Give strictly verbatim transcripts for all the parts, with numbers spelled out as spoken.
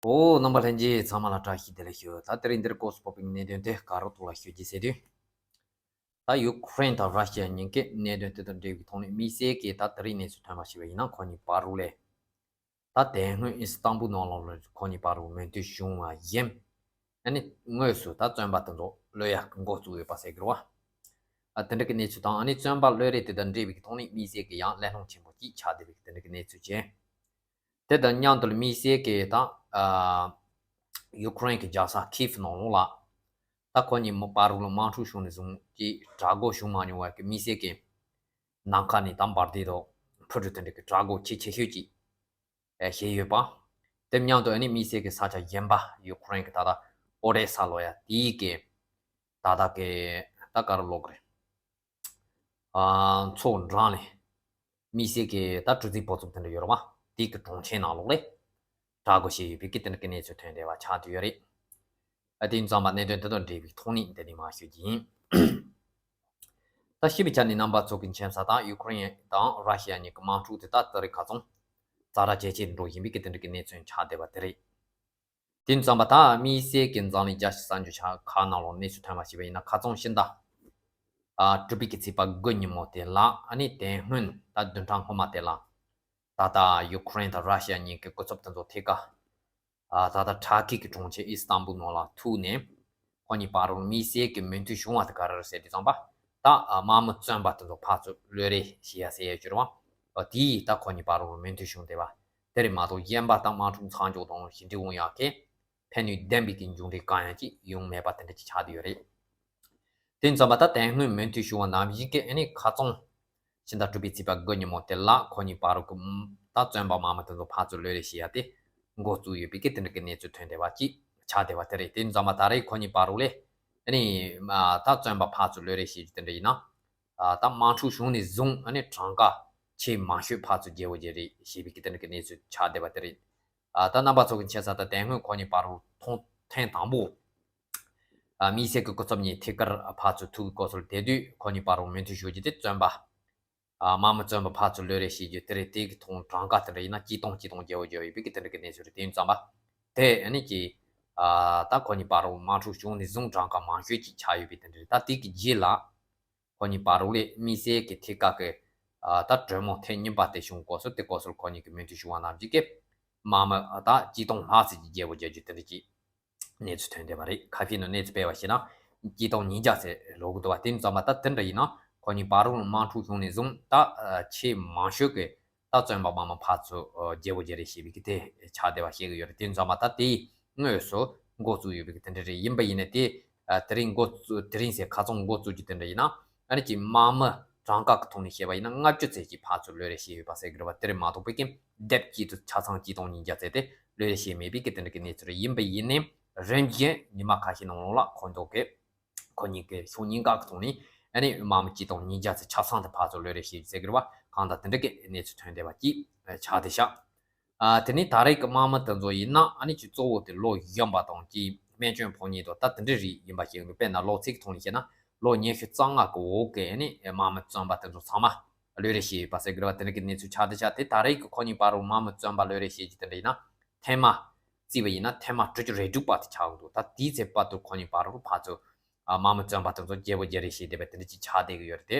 ཨོ། རྣམ་པ་ལྷན་རྒྱས་ཚང་མ་ལ་བཀྲ་ཤིས་བདེ་ལེགས་ཞུ། ད་དེ་རིང་འདིར་སྐོར་སུ་ཕོག་པའི་གནད་དོན་དེ་ག་རོ་ཐོག་ལ་ཞུ་རྒྱུ་ཟེར་དུས། ད་ཡུ་ཁུ་རེན་དང་ར་ཤི་ཡ་གཉིས་ཀའི་གནད་དོན་དེ་དང་འབྲེལ་བའི་ཐོག་ནས་དམིགས་བསལ་གྱིས་ད་དེ་རིང་གནས་ཚུལ་ཐོན་པ་ཞིག་ཡིན་ན། ཁོ་གཉིས་བར་དུ་ལས། ད་དེ་སྔོན་ཨི་སི་ཏམ་བུལ་ནང་ལོགས་ལ་ཁོ་གཉིས་བར་དུ་མོས་མཐུན་བྱུང་བ་བཞིན། ཨ་ནི་དངོས་སུ་ད་བཙོན་པ་དེ་ཚོ་གློད་ཡག་གི་འགོ་བཙུགས་ཡོད་པ་ཟེར་གྱི་རེད་བ། ཨ། དེ་འདྲ་གི་གནས་ཚུལ་དང་། ཨ་ནི་བཙོན་པ་གློད་རེས་དེ་དང་འབྲེལ་བའི་ཐོག་ནས་དམིགས་བསལ་གྱི་ཡང་གླེང་སློང་ཆེན་པོ་ཅིག་ཆགས་བསྡད་པའི་དེ་འདྲ་གི་གནས་ཚུལ་བྱས། དེ་དང་མཉམ་དུ་དམིགས་བསལ་གྱི་ད། ཨ། ཡུ་ཁུ་རེན་གྱི་རྒྱལ་ས་ཁིབ་ནང་ལོགས་ལ། ད་ཁོ་གཉིས་བར་དུ་ལ་དམག་འཁྲུག་བྱུང་ནས་བཟུང་གི་གྲོས་འགོ་བྱུང་མ་མྱོང་བ་གི་དམིགས་བསལ་གྱི་ནམ་མཁའ་ནས་ད་འབར་མདེལ་དང་འཕུར་གྲུ་དེ་འདྲ་གི་གྲོས་འགོ་ཆེས་ཆེ་ཤོས་ཅིག་ཨེ། བྱས་ཡོད་པ། དེ་མཉམ་དུ་ཨ་ནི་དམིགས་བསལ་གྱི་ས་ཆ་གཞན་པ། ཡུ་ཁུ་རེན་གྱི་ད་ལྟ་ཨོ་དེ་ས་ལབ་ཡ་དེའི་གི་ད་ལྟ་གི་ད་ག་རུ་ལབ་དགོས་རེད། ཨ། མཚོ་འགྲམ་ལ་དམིགས་བསལ་གྱི་ད་གྲུ་གཟིངས་སྤོ་ཚོགས་དེ་འདྲ་ཡོད་རེད་བ། དེའི་གི་གྲོང་ཁྱེར་ནང་ལོགས་ལ་གྲོས་འགོ་བྱས་ཡོད་པའི་གི་དེ་འདྲ་གི་གནས་ཚུལ་ཐོན་བསྡད་པ་ཆགས་བསྡད་ཡོད་རེད། ཨ། དེ་ཡིན་ཙང་མ་གནད་དོན་དེ་དང་འབྲེལ་བའི་ཐོག་ནས་འདི་ནས་མར་ཞུ་རྒྱུ་ཡིན། ད་ཞིབ་པའི་ཆ་ནས་རྣམ་པ་ཚོ་གི་མཁྱེན་གསལ་ལྟར་ཡུ་ཁུ་རེན་དང་ར་ཤི་ཡ་གཉིས་ཀྱི་དམག་འཁྲུག་དེ་ད་ད་རེས་ཁ་ཚང་ཛ་དྲག་ཇེ་ཆེར་འགྲོ་བཞིན་པའི་གི་དེ་འདྲ་གི་གནས་ཚུལ་ཆགས་བསྡད་པ་དེ་རེད། དེ་ཡིན་ཙང་མ་ད་དམིགས་བསལ་གྱི་འཛམ་གླིང་རྒྱལ་སྤྱིའི་གསར་འགྱུར་ཆ་ཁག་ནང་ལོགས་གནས་ཚུལ་ཐོན་པ་ཞིག་ཡིན་ན། ཁ་རྩང་ཕྱི་ཟླ། ཨ། དྲུག་པའི་གི་ཚེས་པ་དགུ་ཉིན་མོ་དེ་ལ། ཨ་ནི་དེ་སྔོན་ད་བདུན་ཕྲག་སྔོན་མ་དེ་ལ། ད་ལྟ་ཡུ་ཁུ་རེན་དང་ར་ཤི་ཡ་གཉིས་ཀྱི་སྐུ་ཚབ་དེ་ཚོ་ཐད་ཀར། ཨ། ད་ལྟ་ཐར་ཀི་གི་གྲོང་ཁྱེར་ཨི་སི་ཏམ་བུལ་ནང་ལ་ཐུག་ནས། ཁོ་གཉིས་བར་དུ་དམིགས་བསལ་གྱི་མོས་མཐུན་བྱུང་བ་དེ་ག་རེ་རེད་ཟེར་དུས་ཙམ་པ། ད། ཨ། དམག་མི་བཙོན་པ་དེ་ཚོ་ཕར་ཚུར་གློད་རེས་བྱེད་ཡ་ཟེར་ཡ་ཅིག་རེད་བ། ཨ། དེས་ད་ཁོ་གཉིས་བར་དུ་མོས་མཐུན་བྱུང་བསྡད་པ་དེ་རེད་མ་གཏོགས། གཞན་པ་ད་དམག་འཁྲུག་མཚམས་འཇོག་དང་ཞི་འགྲིག་ཡོང་ཡག་གི་ཕན་ནུས་ལྡན་པའི་གི་མཇུག་འབྲས་གང་ཡང་ཅིག་ཡོང་མེད་པ་དེ་འདྲ་ཅིག་ཆགས་བསྡད་ཡོད་རེད། དེ་ཡིན་ཙང་མ་ད་དེ་སྔོན་མོས་མཐུན་བྱུང་བ་ནང་བཞིན་གྱི། ཨ་ནི་ཁ་རྩང་ཕྱི་ཟླ་དྲུག་པའི་ཚེས་པ་དགུ་ཉིན་མོ་དེ་ལ་ཁོ་གཉིས་བར་དུ་གི་ད་བཙོན་པ་དམག་མི་དེ་ཚོ་ཕར་ཚུར་གློད་རེས་བྱེད་ཡ་དེ་འགོ་བཙུགས་ཡོད་པའི་གི་དེ་འདྲ་གི་གནས་ཚུལ་ཐོན་བསྡད་པ་ཅིག་ཆགས་བསྡད་པ་དེ་རེད། དེ་ཡིན་ཙང་མ་ད་རེས་ཁོ་གཉིས་བར་དུ་ལས། ཨ་ནི་མ་ད་བཙོན་པ་ཕར་ཚུར་གློད་རེས་བྱེད་རྒྱུ་དེ་འདྲ་ཡིན་ན། ཨ། ད་དམག་འཁྲུག་བྱུང་ནས་བཟུང་། ཨ་ནི་གྲངས་ཀ་ཆེས་མང་ཤོས་ཕར་ཚུར་བརྗེ་བོ་བརྗེ་རེས་བྱས་པའི་གི་དེ་འདྲ་གི་གནས་ཚུལ་ཆགས་བསྡད་པ་དེ་རེད། ཨ། ད་རྣམ་པ་ཚོ་གི་མཁྱེན་གསལ་ལྟར་དེ་སྔོན་ཁོ་གཉིས་བར་དུ་ཐོག་ཐེངས་དང་པོ། ཨ། དམིགས་བསལ་གྱི་སྐུ་ཚབ་གཉིས་ཐད་ཀར་ཕར་ཚུར་ཐུག་གི་སྐབས་སུ། དེ་དུས་ཁོ་གཉིས་བར་དུ་མོས་མཐུན་ཞུ་རྒྱུ་དེ་བཙོན་པ། ཨ། དམག་མི་བཙོན་པ་ཕར་ཚུར་གློད་རེས་བྱེད་རྒྱུ་དེ་རེད། དེ་གི་ཐོག་གྲངས་ཀ་དེ་འདྲ་ཡིན་ན་གཅིག་སྟོང་གཅིག་སྟོང་བརྗེ་བོ་བརྗེ་བོ་ཡོད་པའི་གི་དེ་འདྲ་གི་གནས་ཚུལ་རེད། དེ་ཡིན་ཙང་མ་དེ། ཨ་ནི་ཀྱི། ཨ། ད་ཁོ་གཉིས་བར་དུ་དམག་འཁྲུག་བྱུང་ནས་བཟུང་གྲངས་ཀ་མང་ཤོས་ཅིག་ཆགས་ཡོད་པའི་དེ་འདྲ་རེད། ད་དེ་གི་རྗེས་ལ་ཁོ་གཉིས་བར་དུ་ལས་དམིགས་བསལ་གྱི་ཐད་ཀར་གྱི། ཨ། ད་གྲོས་མོལ་ཐེངས་གཉིས་པ་དེ་བྱུང་སྐབས་སུ། དེ་སྐབས་སུ་ཁོ་གཉིས་ཀྱིས་མོས་མཐུན་བྱུང་བ་ནང་བཞིན་གྱི་དམག་མི་ད་གཅིག་སྟོང་ལྷག་ཙམ་གྱི་བརྗེ་བོ་བརྗེ་རྒྱུ་དེ་འདྲ་ཅིག་གནས་ཚུལ་ཐོན་བསྡད་པ་རེད། ཁ་ཤས་ནང་གནས་ཚུལ་སྤེལ་བ་བྱས་ན་གཅིག་སྟོང་ཉིས་བརྒྱ་ཙམ་ལབ་ཀྱི་འདུག་བ། དེ་ཡིན་ཙང་མ་ད་དེ་འདྲ་ཡིན་ན་ཁོ་གཉིས་བར་དུ་དམག་འཁྲུག་བྱུང་ནས་བཟུང་ད། ཨ། ཆེས་མང་ཤོས་ཀྱི་ད་བཙོན་པ་དམག་མི་ཕར་ཚུར། ཨ། བརྗེ་བོ་བརྗེ་རེས་བྱས་པའི་གི་དེ་ཆགས་བསྡད་པ་ཤེས་ཀྱི་ཡོད་རེད། དེ་ཡིན་ཙང་མ་ད་དེ་དངོས་སུ་འགོ་བཙུགས་ཡོད་པའི་གི་དེ་འདྲ་རེད། ཡིན་པ་ཡིན་ནའི་དེ། ཨ། དེ་རིང་འགོ་བཙུགས། དེ་རིང་ཟེར། ཁ་རྩང་འགོ་བཙུགས་རྒྱུ་དེ་འདྲ་ཡིན་ན། ཨ་ནི་ཀྱི་དམག་མི་གྲངས་ཀ་གི་ཐོག་ནས་བཤད་པ་ཡིན་ན་ལྔ་བཅུ་ཙམ་ཅིག་ཕར་ཚུར་གློད་རེས་བྱས་ཡོད་པ་ཟེར་གྱི་རེད་བ། དེ་རེད་མ་གཏོགས་པའི་གི་སྡེབ་གཅིག་ཏུ་ཆ་ཚང་གཅིག་སྟོང་ཉིས་བརྒྱ་ཙམ་དེ་གློད་རེས་བྱས་མེད་པའི་གི་དེ་འདྲ་གི་གནས་ཚུལ་རེད། ཡིན་པ་ཡིན་ནའི་རིམ་བཞིན་ཉི་མ་ཁ་ཤས་ནང་ལོགས་ལ་ཁོ་ཚོ་གི་ཁོ་གཉིས་ཀྱི་ཕྱོགས་གཉིས་ཀ་གི་ཐོག་ནས། ཨ་ནི་དམག་མི་གཅིག་སྟོང་ཉིས་བརྒྱ་ཙམ་ཆ་ཚང་དེ་ཕར་ཚུར་གློད་རེས་བྱས་ཟེར་གྱི་རེད་བ། གང་ལྟར་དེ་འདྲ་གི་གནས་ཚུལ་ཐོན་བསྡད་པ་ཅིག་ཆགས་བསྡད་ཤག་ཨ། དེ་ནས་ད་རེས་ཀྱི་དམག་མི་དེ་ཚོ་ཡིན་ན། ཨ་ནི་ཀྱི་གཙོ་བོ་དེ་ལོ་གཞོན་པ་དང་། ཀྱི་སྨན་བཅོས་ཕོ་ཉ་དང་ད་དེ་འདྲ་རིགས་ཡིན་པ་ཞིག་འདུག་དཔེར་ན་ལོ་ཚིགས་ཐོག་ནས་བཤད་ན་ལོ་ཉི་ཤུ་རྩ་ལྔ་གི་འོག་གི། ཨ་ནི་དམག་མི་བཙོན་པ་དེ་ཚོ་ཚང་མ་གློད་རེས་བྱས་ཡོད་པ་ཟེར་གྱི་རེད་བ། དེ་འདྲ་གི་གནས་ཚུལ་ཆགས་བསྡད་ཤག་དེ་ད་རེས་ཀྱི་ཁོ་གཉིས་བར་དུ་དམག་མི་བཙོན་པ་གློད་རེས་བྱས་རྒྱུ་དེ་འདྲ་ཡིན་ན། ཐེངས་མ་བརྩིས་པ་ཡིན་ན་ཐེངས་མ་དྲུག་ཅུ་རེ་དྲུག་པ་དེ་ཆགས་འདུག་ད་དེའི་ཚེ་བར་དུ་ཁོ་གཉིས་བར་དུ་ཕར་ཚུར། ཨ། དམག་མི་བཙོན་པ་དེ་ཚོ་བརྗེ་བོ་བརྗེ་རེས་བྱས་བསྡད་པ་དེ་འདྲ་ཅིག་ཆགས་བསྡད་ཀྱི་ཡོད་རེད་དེ།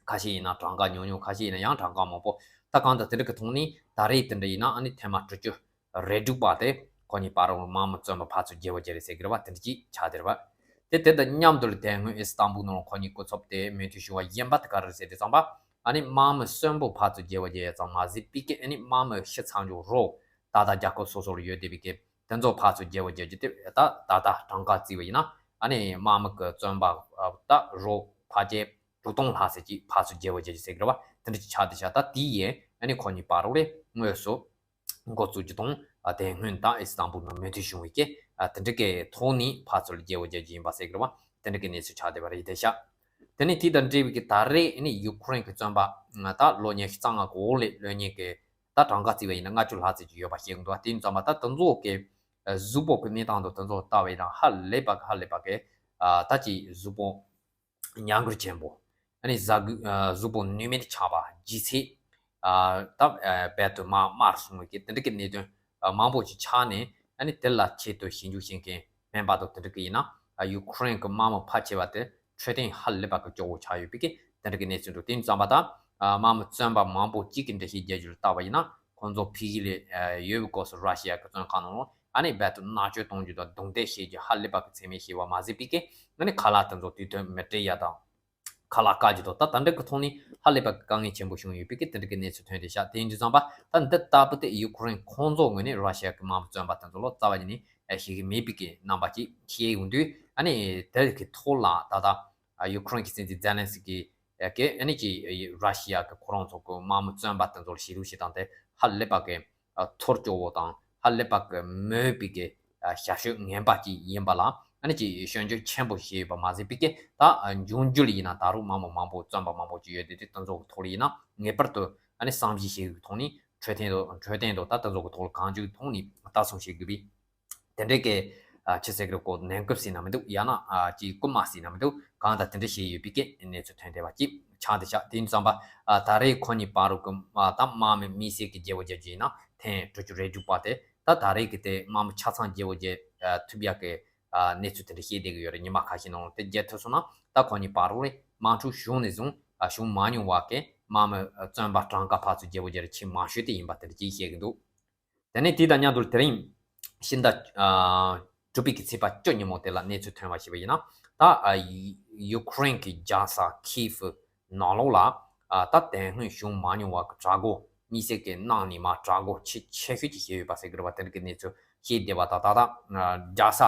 ཁ་ཤས་ཡིན་ན་གྲངས་ཀ་ཉུང་ཉུང་། ཁ་ཤས་ཡིན་ན་ཡང་གྲངས་ཀ་མང་པོ། ད་གང་ལྟར་དེ་འདྲ་གི་ཐོག་ནས་ད་རེས་དེ་འདྲ་ཡིན་ན། ཨ་ནི་ཐེངས་མ་དྲུག་ཅུ་རེ་དྲུག་པ་དེ་ཁོ་གཉིས་བར་དུ་དམག་མི་བཙོན་པ་ཕར་ཚུར་བརྗེ་བོ་བརྗེ་རེས་ཟེར་གྱི་རེད་བ། དེ་འདྲ་ཅིག་ཆགས་བསྡད་རེད་བ། དེ་དེ་དང་མཉམ་དུ་ལ་དེ་སྔོན་ཨི་སི་ཏམ་བུལ་ནང་ཁོ་གཉིས་སྐུ་ཚབ་དེ་མོས་མཐུན་བྱུང་བ་གཞན་པ་དེ་ག་རེ་རེད་ཟེར་དུས་ཙམ་པ། ཨ་ནི་དམག་མི་གསོན་པོ་ཕར་ཚུར་བརྗེ་བོ་བརྗེ་ཡ་ཙམ་མ་ཟད་པའི་གི། ཨ་ནི་དམག་མི་ཕྱི་མཚམས་འཇོག་རོགས་ད་ལྟ་རྒྱལ་ཁབ་སོ་སོ་ལ་ཡོད་བསྡད་པའི་གི་དེ་ཚོ་ཕར་ཚུར་བརྗེ་བོ་བརྗེ་རྒྱུ་དེ། ད་ད་ལྟ་གྲངས་ཀ་བརྩིས་པ་ཡིན་ན། ཨ་ནི་དམག་མི་གི་བཙོན་པ་ད་རོགས་ཕལ་ཆེར་དྲུག་སྟོང་ལྷག་ཙམ་ཅིག་ཕར་ཚུར་བརྗེ་བོ་བརྗེ་རྒྱུ་ཟེར་གྱི་རེད་བ། དེ་འདྲ་ཅིག་ཆགས་བསྡད་ཤག་ད་དེ་ཡིས་ཨ་ནི་ཁོ་གཉིས་བར་དུ་ལས་དངོས་སུ་འགོ་བཙུགས་རྒྱུ་དང་། ཨ། དེ་སྔོན་ད་ཨི་སི་ཏམ་བུལ་ནང་མོས་མཐུན་བྱུང་བའི་གི། ཨ། དེ་འདྲ་གི་ཐོག་ནས་ཕར་ཚུར་བརྗེ་བོ་བརྗེ་རྒྱུ་ཡིན་པ་ཟེར་གྱི་རེད་བ། དེ་འདྲ་གི་གནས་ཚུལ་ཆགས་བསྡད་པ་རེད་བསྡད་ཤག་དེ་ནས་དེ་དང་འབྲེལ་བའི་གི་ད་རེས་ཨ་ནི་ཡུ་ཁུ་རེན་གྱི་བཙོན་པ་ད་ལོ་ཉི་ཤུ་རྩ་ལྔ་གི་འོག་ལ་ལོན་མཁན་གྱི་ད་གྲངས་ཀ་བརྩིས་པ་ཡིན་ན་ལྔ་བཅུ་ལྷག་ཙམ་ཅིག་ཡོད་པ་ཤེས་ཀྱི་འདུག་དེ་ཡིན་ཙང་མ་ད་དེ་ཚོ་གི། ཨ། གཟུགས་པོ་གི་གནས་སྟངས་དང་དེ་ཚོ་ལྟ་བ་ཡིན་ན་ཧ་ལས་པ་གི་ཧ་ལས་པ་གི། ཨ། ད་ཅིག་གཟུགས་པོ་ཉམས་རྒུད་ཆེན་པོ། ཨ་ནི་གཟའ་རྒུད། ཨ། གཟུགས་པོ་ནུས་མེད་ཆགས་པ། ལྗིད་ཚད། ཨ། ད། ཨ། རྦད་དེ་དམའ་དམའ་སོང་བའི་གི་དེ་འདྲ་གི་གནད་དོན། ཨ། མང་པོ་ཅིག་ཆགས་ནས། ཨ་ནི་དེ་ལ་ཆེད་དུ་ཞིབ་འཇུག་བྱེད་མཁན་སྨན་པ་དང་དེ་འདྲ་གི་ཡིན་ན། ཡུ་ཁུ་རེན་གྱི་དམག་མི་ཕལ་ཆེ་བ་དེ་འཕྲོད་བསྟེན་ཧ་ལས་པ་གི་སྐྱོ་བོ་ཆགས་ཡོད་པའི་གི་དེ་འདྲ་གི་གནས་ཚུལ་འདུག་དེ་ཡིན་ཙང་པ་ད་དམག་མི་བཙོན་པ་མང་པོ་གཅིག་གི་འགྲེལ་བཤད་རྒྱག་རྒྱུ་ལ་བལྟས་པ་ཡིན་ན། ཁོང་ཚོ་ཕ་གི་ལ་ཡོད་པའི་སྐབས་སུ་ར་ཤི་ཡ་གི་བཙོན་ཁང་ནང་ལ་ཨ་ནི་རྦད་དེ་མནར་གཅོད་གཏོང་རྒྱུ་དང་རྡུང་རྡེག་བྱེད་རྒྱུ་ཧ་ལས་པ་གི་ཚད་མེད་བྱས་པ་མ་ཟད་པའི་གི་ཨ་ནི་ཁ་ལག་དེ་ཚོ་དུས་ཐོག་མི་སྤྲད་ཡ་དང་། ཁ་ལག་བཀག་རྒྱུ་དང་ད་ད་འདྲ་གི་ཐོག་ནས་ཧ་ལས་པ་གི་དཀའ་ངལ་ཆེན་པོ་བྱུང་ཡོད་པའི་གི་དེ་འདྲ་གི་གནས་ཚུལ་ཐོན་བསྡད་ཤག་དེ་ཡིན་དུས་ཙམ་པ་ད་འདི་ལྟ་བུ་དེ་ཡུ་ཁུ་རེན་ཁོང་ཚོའི་ངོས་ནས་ར་ཤི་ཡ་གི་དམག་མི་བཙོན་པ་དེ་ཚོ་ལ་རྩ་བ་ཉིད་ནས་ཤེས་ཀྱི་མེད་པའི་གི་རྣམ་པ་ཅིག་བཤད་ཡོང་དུས། ཨ་ནི་དེ་གི་ཐོག་ལ་ད་ལྟ་ཡུ་ཁུ་རེན་གྱི་སྲིད་འཛིན་ཛེ་ལན་སི་ཀི་གིས་ཨ་ནི་ཅིག་ར་ཤི་ཡ་གི་ཁོ་རང་ཚོ་གི་དམག་མི་བཙོན་པ་དེ་ཚོ་ལ་བྱེད་ལུགས་བྱེད་སྟངས་དེ་ཧ་ལས་པ་གི་ཐོར་སྐྱོ་བོ་དང་ཧ་ལས་པ་གི་མོས་པའི་གི་ཞབས་ཞུ་ངན་པ་ཅིག་ཡིན་པ་ལ་ཨ་ནི་ཅིག་སྐྱོན་བརྗོད་ཆེན་པོ་བྱས་ཡོད་པ་མ་ཟད་པའི་གི་ད་འབྱུང་འགྱུར་ཡིན་ན་ད་རུང་དམག་མི་མང་པོ་བཙོན་པ་མང་པོ་ཅིག་ཡོད་དེ་དེ་དེ་ཚོ་གི་ཐོག་ལ་ཡིན་ན་ངེས་པར་དུ་ཨ་ནི་བསམ་གཞིག་བྱེད་དགོས་ཐོག་ནས་འཕྲོད་བསྟེན་དང་འཕྲོད་བསྟེན་དང་ད་དེ་ཚོ་གི་ཐོག་ལ་གང་ཅིའི་ཐོག་ནས་ལྟ་སྲུང་བྱེད་དགོས་པའི་དེ་འདྲའི་གི་ཨ་ཆི་ཟེར་གི་རེད་གོ་ནན་སྐུལ་ཟེར་ན་མི་འདུག་ཡང་ན་ཨ་ཅིག་སྐུལ་མ་ཟེར་ན་མི་འདུག་གང་ལྟར་དེ་འདྲ་བྱས་ཡོད་པའི་གི་གནས་ཚུལ་ཐོན་བསྡད་པ་ཅིག་ཆགས་བསྡད་ཤག་དེ་ཡིན་ཙང་པ་ཨ་ད་རེས་ཁོ་གཉིས་བར་དུ་གི་ཨ་ད་དམག་མི་དམིགས་བསལ་གི་བརྗེ་བོ་རྒྱག་རྒྱུ་ཡིན་ན་ཐེངས་དྲུག་ཅུ་རེ་དྲུག་པ་དེ་ད་ད་རེས་གི་དེ་དམག་མི་ཆ་ཚང་བརྗེ་བོ་རྒྱག་ཨ་ཐུབ་ཡག་གི་ཨ་གནས་ཚུལ་དེ་འདྲ་བཤད་བསྡད་གི་ཡོད་རེད། ཉི་མ་ཁ་ཤས་ནང་ལ་དེ་རྒྱག་ཐུབ་སོང་ན་ད་ཁོ་གཉིས་བར་དུ་ནས་དམག་འཁྲུག་བྱུང་ནས་བཟུང་ཨ་བྱུང་མ་མྱོང་བ་གི་དམག་མི་བཙོན་པ་གྲངས་ཀ་ཕར་ཚུར་བརྗེ་བོ་རྒྱག་རྒྱུ་ཆེས་མང་ཤོས་དེ་ཡིན་པ་དེ་འདྲ་ཅིག་བཤད་གི་འདུག་དེ་ནས་དེ་དང་མཉམ་དུ་དེ་རིང་ཕྱི་ཟླ་ཨ་དྲུག་པའི་གི་ཚེས་པ་བཅུ་ཉིན་མོ་དེ་ལ་གནས་ཚུལ་ཐོན་པ་ཞིག་ཡིན་ན། ད་ཨ་ཡུ་ཁུ་རེན་གྱི་རྒྱལ་ས་ཁིའེ་ཕི་ནང་ལོགས་ལ་ཨ་ད་དེ་སྔོན་བྱུང་མ་མྱོང་བ་གི་དྲག་རྒོལ་དམིགས་བསལ་གྱི་གནང་ནས་མ་དྲག་རྒོལ་ཆེས་ཆེ་ཤོས་ཀྱི་བྱས་ཡོད་པ་ཟེར་གི་རེད་བ། དེ་འདྲ་གི་གནས་ཚུལ་བཤད་བསྡད་པ་དང་ད་ལྟ་རྒྱལ་ས་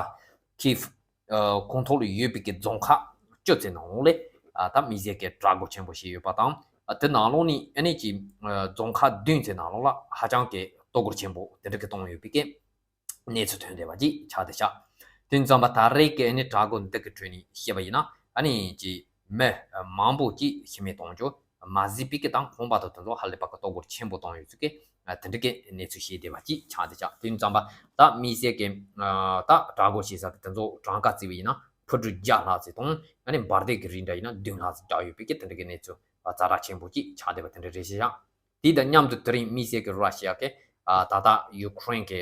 ཁིའེ་ཕི་ཨ་ཁོངས་གཏོགས་ལ་ཡོད་པའི་གི་རྫོང་ཁག་བཅུ་ཙམ་ནང་ལོགས་ལ་ཨ་ད་དམིགས་བསལ་གྱི་དྲག་རྒོལ་ཆེན་པོ་བྱས་ཡོད་པ་དང་། ཨ་དེ་ནང་ལོགས་ནས་ཨ་ནི་ཅིག་ཨ་རྫོང་ཁག་བདུན་ཙམ་ནང་ལོགས་ལ་ཧ་ཅང་གི་གཏོར་རྒོལ་ཆེན་པོ་དེ་འདྲ་གི་བཏང་ཡོད་པའི་གི་གནས་ཚུལ་ཐོན་བསྡད་པ་ཅིག་ཆགས་བསྡད་ཤག་དེ་ཙམ་པ་ད་རེས་ཀྱི་ཨ་ནི་དྲག་རྒོལ་འདི་གི་ཁྲོད་ནས་བཤད་པ་ཡིན་ན་ཨ་ནི་ཅིག་མི་མང་པོ་ཅིག་ཤི་རྨས་གཏོང་རྒྱུ་མ་ཟད་པའི་གི་དང་ཁང་པ་དང་དེ་ཚོ་ཧ་ལས་པ་གི་གཏོར་རྒོལ་ཆེན་པོ་བཏང་ཡོད་ཚུལ་གྱི་ཨ་དེ་འདྲ་གི་གནས་ཚུལ་བཤད་བསྡད་པ་ཅིག་ཆགས་བསྡད་ཤག་དེ་ཙམ་པ་ད་དམིགས་བསལ་གྱི་ཨ་ད་དྲག་རྒོལ་བྱེད་ས་གི་དེ་ཚོ་གྲངས་ཀ་བརྩིས་པ་ཡིན་ན་ཕུ་ཊི་བརྒྱ་ལྷག་ཙམ་དང་ཨ་ནི་འབར་མདེལ་གྱི་རིགས་འདྲ་ཡིན་ན་བདུན་ལྷག་ཙམ་བརྒྱབ་ཡོད་པའི་གི་དེ་འདྲ་གི་གནས་ཚུལ་ཛ་དྲག་ཆེན་པོ་ཅིག་ཆགས་བསྡད་པ་དེ་འདྲ་རེད་ཤག་དེ་དང་མཉམ་དུ་དེ་རིང་དམིགས་བསལ་གྱི་ར་ཤི་ཡ་གི་ཨ་ད་ལྟ་ཡུ་ཁུ་རེན་གྱི་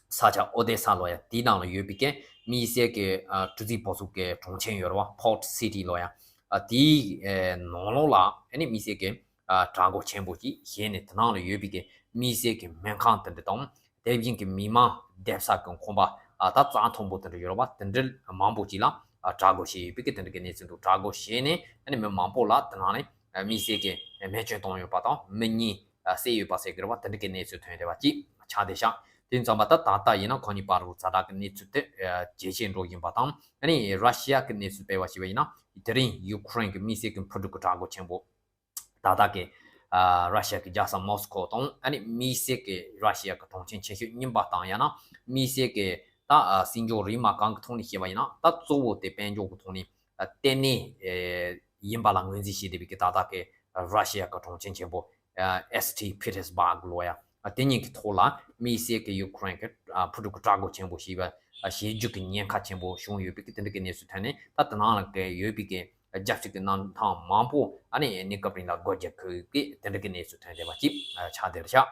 ས་ཆ་ཨོ་དེ་ས་ལོ་ཡ་དེའི་ནང་ལ་ཡོད་པའི་གི་དམིགས་བསལ་གྱི་ཨ་གྲུ་གཟིངས་བོད་ཟོག་གི་གྲོང་ཁྱེར་ཡོད་རེད་བ། Port City ལོ་ཡ། ཨ་དེའི་ཨ་ནང་ལོགས་ལ་ཨ་ནི་དམིགས་བསལ་གྱི་ཨ་དྲག་རྒོལ་ཆེན་པོ་ཅིག་བྱས་ནས་དེ་ནང་ལ་ཡོད་པའི་གི་དམིགས་བསལ་གྱི་སྨན་ཁང་དེ་འདྲ་དང་དེ་བཞིན་གྱི་མི་མང་སྡོད་ས་གི་ཁང་པ་ཨ་ད་རྩྭ་མཐོན་པོ་དེ་འདྲ་ཡོད་རེད་བ། དེ་འདྲ་མང་པོ་ཅིག་ལ་ཨ་དྲག་རྒོལ་བྱས་ཡོད་པའི་གི་དེ་འདྲ་གི་གནས་ཚུལ་འདུག་དྲག་རྒོལ་བྱས་ནས་ཨ་ནི་མི་མང་པོ་ལ་དེ་ནང་ནས་དམིགས་བསལ་གྱི་རྨས་སྐྱོན་བཏང་ཡོད་པ་དང་མི་གཉིས་བསད་ཡོད་པ་ཟེར་གི་རེད་བ། དེ་འདྲ་གི་གནས་ཚུལ་ཐོན་བསྡད་པ་ཅིག་ཆགས་བསྡད་ཤག་དེ་ཙམ་པ་ད་ད་ལྟ་ཡིན་ན་ཁོ་གཉིས་བར་དུ་ཛ་དྲག་གི་གནས་ཚུལ་དེ་ཇེ་ཆེར་འགྲོ་བཞིན་པ་དང་ཨ་ནི་ར་ཤི་ཡ་གི་གནས་ཚུལ་སྤེལ་བ་ཞིག་ཡིན་ན་དེ་རིང་ཡུ་ཁུ་རེན་གྱི་དམིགས་བསལ་གྱི་ཕུ་ཊི་གི་དྲག་རྒོལ་ཆེན་པོ་ད་ལྟ་གི་ཨ་ར་ཤི་ཡ་གི་རྒྱལ་ས་མོ་སི་ཁོ་དང་ཨ་ནི་དམིགས་བསལ་གྱི་ར་ཤི་ཡ་གི་གྲོང་ཁྱེར་ཆེ་ཤོས་རྙིང་པ་དང་ཡང་ན་དམིགས་བསལ་གྱི་ད་ཨ་སྲིད་འབྱོར་རིག་དམག་སྒང་གི་ཐོག་ནས་བཤད་པ་ཡིན་ན་ད་གཙོ་བོ་དེ་དཔལ་འབྱོར་གྱི་ཐོག་ནས་ཨ་ལྟེ་གནས་ཨེ་ཡིན་པ་ལ་ངོས་འཛིན་བྱས་བསྡད་པའི་གི་ད་ལྟ་གི་ར་ཤི་ཡ་གི་གྲོང་ཁྱེར་ཆེན་པོ་ཨ་Saint Petersburg ལོ་ཡ། ཨ་དེ་གཉིས་ཀྱི་ཐོག་ལ་དམིགས་བསལ་གྱི་ཡུ་ཁུ་རེན་གྱི་ཨ་ཕུ་ཊི་གི་དྲག་རྒོལ་ཆེན་པོ་ཞེས་པ་ཨ་བྱེད་རྒྱུ་གི་ཉེན་ཁ་ཆེན་པོ་བྱུང་ཡོད་པའི་གི་དེ་འདྲ་གི་གནས་ཚུལ་ཐོན་ནས་ད་དེ་ནང་ལ་གི་ཡོད་པའི་གི་རྒྱལ་སྤྱི་གི་གནས་སྟངས་མང་པོ་ཨ་ནི་གནས་སྐབས་རིང་ལ་སྒོ་རྒྱག་དགོས་ཀྱི་དེ་འདྲ་གི་གནས་ཚུལ་ཐོན་བསྡད་པ་ཅིག་ཨ་ཆགས་བསྡད་ཤག་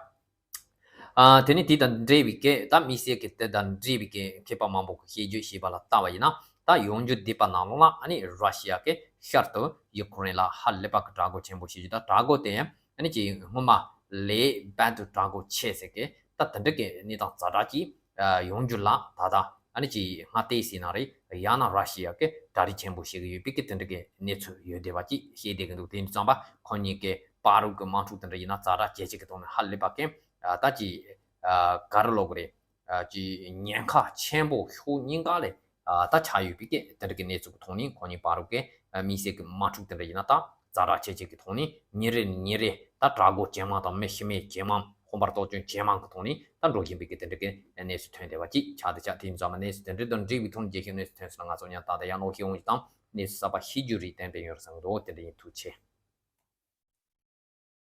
ཨ་དེ་ནས་དེ་དང་འབྲེལ་བའི་གི་ད་དམིགས་བསལ་གྱི་དེ་དང་འབྲེལ་བའི་གི་མཁས་པ་མང་པོ་གི་བཤད་རྒྱུ་ཞེས་པ་ལ་བལྟ་བ་ཡིན་ན་ད་ཡང་འཇུ་འདི་པ་ནང་ལོགས་ལ་ཨ་ནི་ར་ཤི་ཡ་གི་ཤར་དུ་ཡུ་ཁུ་རེན་ལ་ཧ་ལས་པ་གི་དྲག་རྒོལ་ཆེན་པོ་བྱེད་རྒྱུ་ད་དྲག་རྒོལ་དེ་ཡང་ཨ་ནི་ཅིག་སྔོན་མ་ལས་རྦད་དེ་དྲག་རྒོལ་ཆེ་ཟེར་གི་ད་དེ་འདྲ་གི་གནས་སྟངས་ཛ་དྲག་ཅིག་ཡང་འཇུ་ལ་ད་ལྟ་ཨ་ནི་ཅིག་སྔ་ལྟས་ཟེར་ན་རེད། ཡང་ན་ར་ཤི་ཡ་གི་གྲ་སྒྲིག་ཆེན་པོ་བྱེད་གི་ཡོད་པའི་གི་དེ་འདྲ་གི་གནས་ཚུལ་ཡོད་བསྡད་པ་ཅིག་བཤད་བསྡད་གི་འདུག་དེ་ཡིན་ཙང་པ་ཁོ་གཉིས་ཀྱི་བར་དུ་གི་དམག་འཁྲུག་དེ་འདྲ་ཡིན་ན་ཛ་དྲག་ཇེ་ཆེ་གི་ཐོག་ནས་ཧ་ལས་པ་གི་ཨ་ད་ཅིག་ཨ་ག་རེ་ལབ་དགོས་རེད། ཨ་ཅིག་ཉེན་ཁ་ཆེན་པོ་ཕྱོགས་གཉིས་ཀ་ལ་ཨ་ད་ཆགས་ཡོད་པའི་གི་དེ་འདྲ་གི་གནས་ཚུལ་གི་ཐོག་ནས་ཁོ་གཉིས་བར་དུ་གི་ཨ་དམིགས་བསལ་གི་དམག་འཁྲུག་དེ་འདྲ་ཡིན་ན་ད་ཛ་དྲག་ཇེ་ཆེ་གི་ཐོག་ནས་ཉིན་རེ་ཉིན་རེ་ད་དྲག་རྒོལ་ཇེ་མང་དང་མི་ཤི་རྨས་ཇེ་མང་ཁོང་པར་གཏོར་སྐྱོན་ཇེ་མང་གི་ཐོག་ནས་ད་འགྲོ་བཞིན་པའི་གི་དེ་འདྲ་གི་གནས་ཚུལ་ཐོན་བསྡད་པ་ཅིག་ཆགས་བསྡད་ཤག་དེ་ཡིན་ཙང་མ་གནས་ཚུལ་དེ་འདྲ་དང་འབྲེལ་བའི་ཐོག་ནས་རྒྱལ་ཁའི་གནས་ཚུལ་ཐོན་སོང་ན་ང་ཚོ་ཡང་ད་ལྟ་ཡང་ལོག་ཤེས་འོང་ཞིག་དང་གནས་ཚུལ་གསར་པ་ཤེས་རྒྱུ་རེད། ཏན་ཏན་ཡོད་རེད་བསམ་གི་འདུག་དེ་འདྲ་ཡིན། ཐུགས་རྗེ་ཆེ།